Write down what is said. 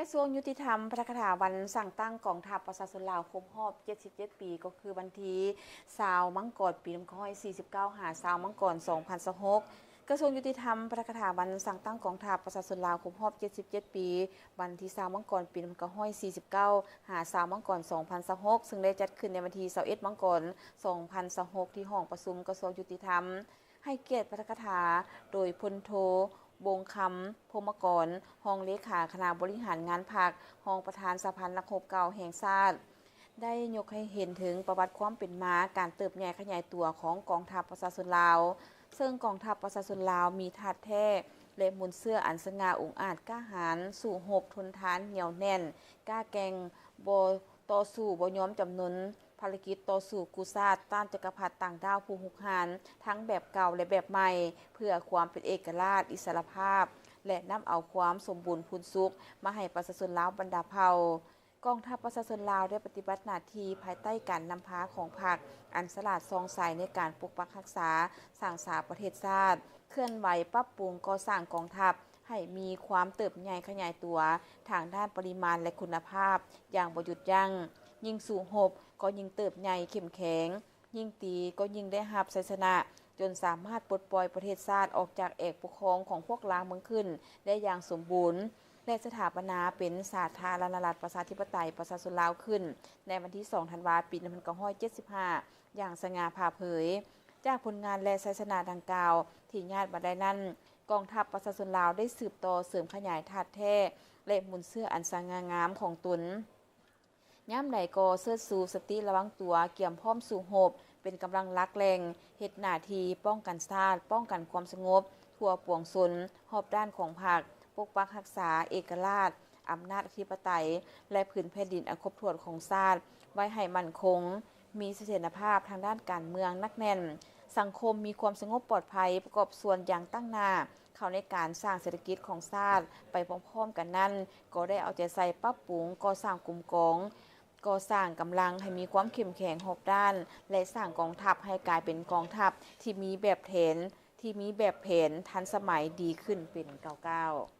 ກະຊວງຍຸຕິທຳ ປາຖະກະຖາວັນສ້າງຕັ້ງກອງທັບປະຊາຊົນລາວຄົບຮອບເຈັດສິບເຈັດປີ ກໍຄືວັນທີຊາວມັງກອນປີໜຶ່ງພັນເກົ້າຮ້ອຍສີ່ສິບເກົ້າ ຫາຊາວມັງກອນສອງພັນຊາວຫົກ. ກະຊວງຍຸຕິທຳ ປາຖະກະຖາວັນສ້າງຕັ້ງກອງທັບປະຊາຊົນລາວຄົບຮອບເຈັດສິບເຈັດປີ ວັນທີຊາວມັງກອນປີໜຶ່ງພັນເກົ້າຮ້ອຍສີ່ສິບເກົ້າ ຫາຊາວມັງກອນສອງພັນຊາວຫົກ ຊຶ່ງໄດ້ຈັດຂຶ້ນໃນວັນທີຊາວເອັດມັງກອນສອງພັນຊາວຫົກ ທີ່ຫ້ອງປະຊຸມກະຊວງຍຸຕິທຳ. ໃຫ້ກຽດປາຖະກະຖາໂດຍ ພົນໂທ ບົງຄຳ ພົມມະກອນ ຮອງເລຂາຄະນະບໍລິຫານງານພັກ, ຮອງປະທານສະຫະພັນນັກຮົບເກົ່າແຫ່ງຊາດ ໄດ້ຍົກໃຫ້ເຫັນເຖິງປະຫວັດຄວາມເປັນມາ, ການເຕີບໃຫຍ່ຂະຫຍາຍຕົວຂອງກອງທັບປະຊາຊົນລາວ, ເຊິ່ງກອງທັບປະຊາຊົນລາວມີທາດແທ້ ແລະ ມູນເຊື້ອອັນສະຫງ່າອົງອາດກ້າຫານ, ສູ້ຮົບ, ທົນທານ, ໜຽວແໜ້ນ, ກ້າແກ່ງ, ບໍ່ຕໍ່ສູ້, ບໍ່ຍອມຈຳນົນ, ພາລະກິດຕໍ່ສູ້ກູ້ຊາດຕ້ານຈັກກະພັດຕ່າງດ້າວຜູ້ຮຸກຮານ ທັງແບບເກົ່າ ແລະ ແບບໃໝ່ ເພື່ອຄວາມເປັນເອກະລາດ, ອິດສະຫຼະພາບ ແລະ ນຳເອົາຄວາມສົມບູນພູນສຸກມາໃຫ້ປະຊາຊົນລາວບັນດາເຜົ່າ. ກອງທັບປະຊາຊົນລາວໄດ້ປະຕິບັດໜ້າທີ່ພາຍໃຕ້ການນຳພາຂອງພັກ ອັນສະຫຼາດສ່ອງໃສໃນການປົກປັກຮັກສາ, ສ້າງສາປະເທດຊາດ, ເຄື່ອນໄຫວປັບປຸງກໍ່ສ້າງກອງທັບໃຫ້ມີຄວາມເຕີບໃຫຍ່ຂະຫຍາຍຕົວທາງດ້ານປະລິມານ ແລະ ຄຸນນະພາບຢ່າງບໍ່ຢຸດຢັ້ງ. ຍິ່ງສູ້ຮົບກໍຍິ່ງເຕີບໃຫຍ່ເຂັ້ມແຂງ, ຍິ່ງຕີກໍຍິ່ງໄດ້ຮັບໄຊຊະນະ, ຈົນສາມາດປົດປ່ອຍປະເທດຊາດອອກຈາກແອກປົກຄອງຂອງພວກລ່າເມືອງຂຶ້ນໄດ້ຢ່າງສົມບູນ ແລະ ສະຖາປະນາເປັນສາທາລະນະລັດປະຊາທິປະໄຕປະຊາຊົນລາວຂຶ້ນ ໃນວັນທີສອງທັນວາ ປີໜຶ່ງພັນເກົ້າຮ້ອຍເຈັດສິບຫ້າ ຢ່າງສະຫງ່າຜ່າເຜີຍ. ຈາກຜົນງານ ແລະ ໄຊຊະນະດັ່ງກ່າວທີ່ຍາດມາໄດ້ນັ້ນ, ກອງທັບປະຊາຊົນລາວໄດ້ສືບຕໍ່ເສີມຂະຫຍາຍທາດແທ້ ແລະ ມູນເຊື້ອອັນສະຫງ່າງາມຂອງຕົນ. ຍາມໃດກໍເຊີດຊູສະຕິລະວັງຕົວ, ກຽມພ້ອມສູ້ຮົບ, ເປັນກຳລັງຫຼັກແຫຼ່ງ, ເຮັດໜ້າທີ່ປ້ອງກັນຊາດ, ປ້ອງກັນຄວາມສະຫງົບທົ່ວປວງຊົນ, ຮອບດ້ານຂອງພັກ, ປົກປັກຮັກສາເອກະລາດ, ອຳນາດອະທິປະໄຕ ແລະ ພື້ນແຜ່ນດິນອັນຄົບຖ້ວນຂອງຊາດ ໄວ້ໃຫ້ໝັ້ນຄົງ, ມີສະຖຽນນະພາບທາງດ້ານການເມືອງໜັກແໜ້ນ, ສັງຄົມມີຄວາມສະຫງົບປອດໄພ ປະກອບສ່ວນຢ່າງຕັ້ງໜ້າເຂົ້າໃນການສ້າງເສດຖະກິດຂອງຊາດ. ໄປພ້ອມໆກັນນັ້ນ, ກໍໄດ້ເອົາໃຈໃສ່ປັບປຸງກໍ່ສ້າງກຸ່ມກອງ, ກໍ່ສ້າງກຳລັງໃຫ້ມີຄວາມເຂັ້ມແຂງຮອບດ້ານ ແລະ ສ້າງກອງທັບໃຫ້ກາຍເປັນກອງທັບທີ່ມີແບບແຜນ, ທີ່ມີແບບແຜນທັນສະໄໝດີຂຶ້ນເປັນກ້າວໆ.